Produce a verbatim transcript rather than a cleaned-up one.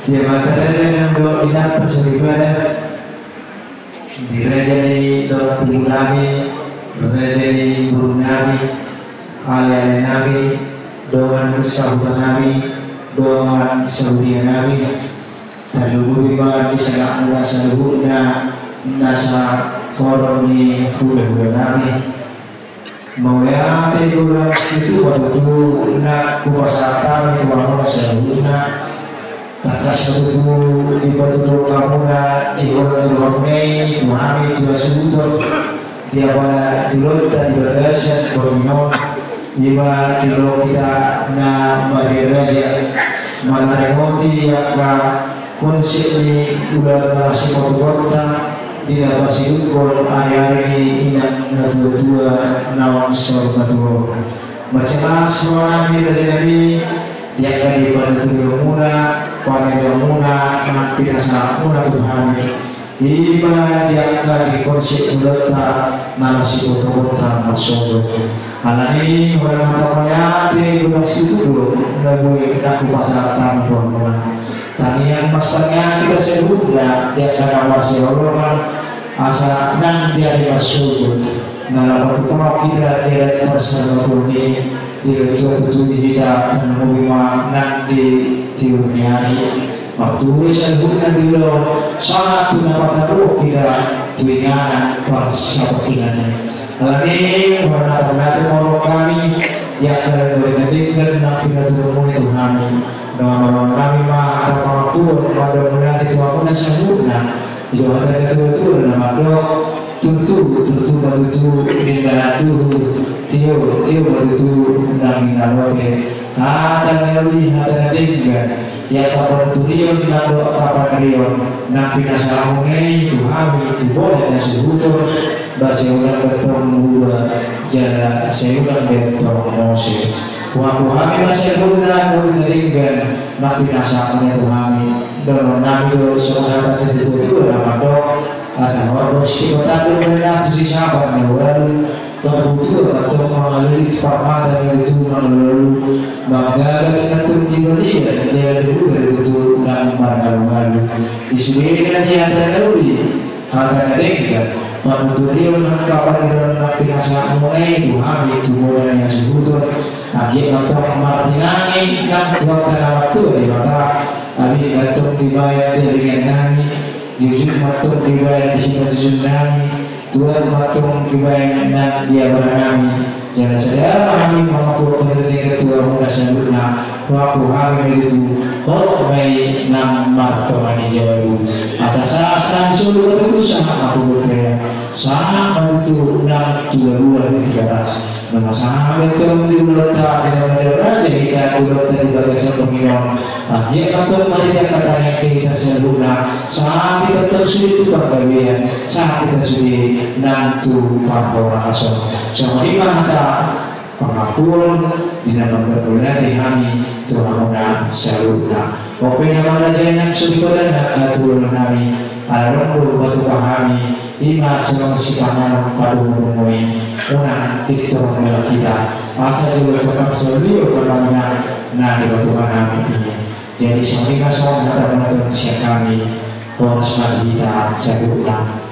Di amanta raja nang dohot di inanta soripada, di raja ni dongan tubu nami, raja ni boru nami, ale-ale nami, dongan sahuta nami, dongan sahuria nami, tarlumobi ma di sanak muna saluhutna, nasa horong ni hula-hula nami. Mauliate godang situtu ma tutu nang hupasahat hami tu hamuna saluhutna. Tangkas ma tutu dipatuduhon hamuna di horong ni rohamuna i tu hami tu hasuhuton di apala jolonta di bagasan borngin on. Ima jolo hita na mariraja, mangaramoti angka konsep ni ulaon na masipotoponta di na pasidukkon ari-ari ni inang na tua-tua naung saur matua. Mansai las roha nami raja nami di angka di panuturion muna, panirion muna, nang pinasahat muna tu hami. Ima di angka di konsep ni ulaonta na masipotoponta marsogot. Alani i hurang hata mauliate godang situtu do na boi nang hupasahat hami tu hamuna. Tangiang ma sian hita saluhutna di angka na marsihaholongan asa nang di ari marsogot na laho patupahon hita di ari parsaurmatuaon i, di ari tua tutu di hita, tarlumobi ma nang di tiur ni ari. Marturia saluhutna di ulaon sahat tu na patarruhon hita tu inganan parsapakkinan i. Alani i hurang hata mauliate ma roha nami di angka na denggan nang pinatuduhon muna i tu hami. Nunga marroha nami ma hata pangampuon, mandok mauliate tu hamuna saluhutna. Didok hata ni na tua-tua na mandok: Turtu, turtu ma tutu ninna anduhur, tio, tio ma tutu nang ninna lote. Hata na uli, hata na denggan di angka panuturion nang dohot angka panirion na pinasahat muna i tu hami tu bohe na suhuton. Ba sai unang be tong mudua jala sai unang be tong mose. Huaku hami ma saluhutna na uli na denggan na pinasahat muna i tu hami. Dohonon nami do songon hata ni na tua-tua na mandok: Asa horbo sipatandu bahenna tu sisabar na ualu. Parbutuan ma tong mangalilit, parmata ma tutu mangalului. Manggagat ma tong di balian, jala di huta ma tutu nang marngalu-ngalu. Di sude na di hata na uli, hata na denggan, panuturion nang panirion na pinasahat muna i tu hami tu bohe na suhuton. Anggiat ma tong martinangi nang tu Amanta na martua Debata. Abing ma tong dibahen di abingan nami. Jujur ma tong dibahen di simanjujung nami. Tuat ma tong dibahen nang di abara nami. Jala sada ma hami mangampuhon pardenggan tu hamuna saluhutna. Huaku hami ma tutu, hot ma i nang martonga ni jabu. Asa sahat ma tutu sahat ma tu bontean, sahat ma tutu nang tu gabuan ni Tigaras. Nunga sahat be tong di ulaonta di na mariraja hita di ulaonta di bagasan borngin on. Anggiat ma tong marhite angka tangiang hita saluhutna, sahat hita tong sude tu panggabean, sahat hita sude nang tu parhorasan. Songon i ma hata pangampuon di na mandok mauliate hami tu hamuna saluhutna. On pe na mangarajai nang soripada na hatuanon nami, ala adong do hupatupa hami, ima songon sipanganon padomu-domu i, unang pintor mulak hita. Asa jolo tongtong sahali on na manginan na dipatupa nami i. Jadi songon i ma songon hata pamatuan sian hami, horas ma di hita saluhutna.